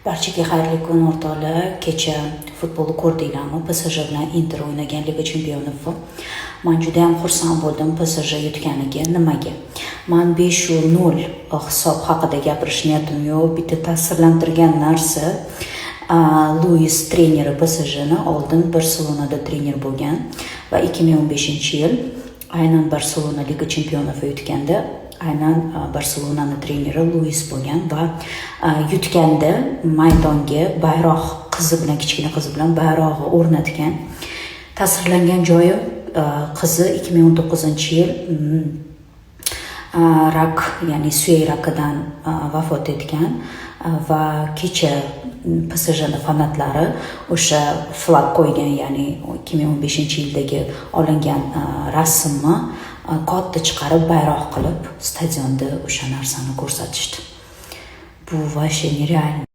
Barchaga xayrli kun, o'rtoqlar. Kecha futbolni ko'rdinglarmi? PSG bilan Inter o'ynagan Liga Chempionов. Man juda ham xursand bo'ldim PSG yutganiga. Nimaga? Man 5-0 hisob haqida gapirish niyatim yo'q. Bitta ta'sirlantirgan narsa, Luis treneri PSJni oldin Barselonada trener bo'lgan va 2015-yil aynan Barselona Liga Chempionов yutganda aynan Barselonani treneri Luis bo'lgan va yutganda maydonga bayroq, qizi bilan, kichkina qizi bilan bayrog'i o'rnatgan. Ta'sirlangan joyim, qizi 2019-yil rak, ya'ni suyak rakidan vafot etgan va kecha PSJni fanatlari o'sha флаг qo'ygan, ya'ni 2015-yildagi olingan rasmni katta chiqarib, bayroq qilib, stadionda o'sha narsani ko'rsatishdi. Bu вообще нереально.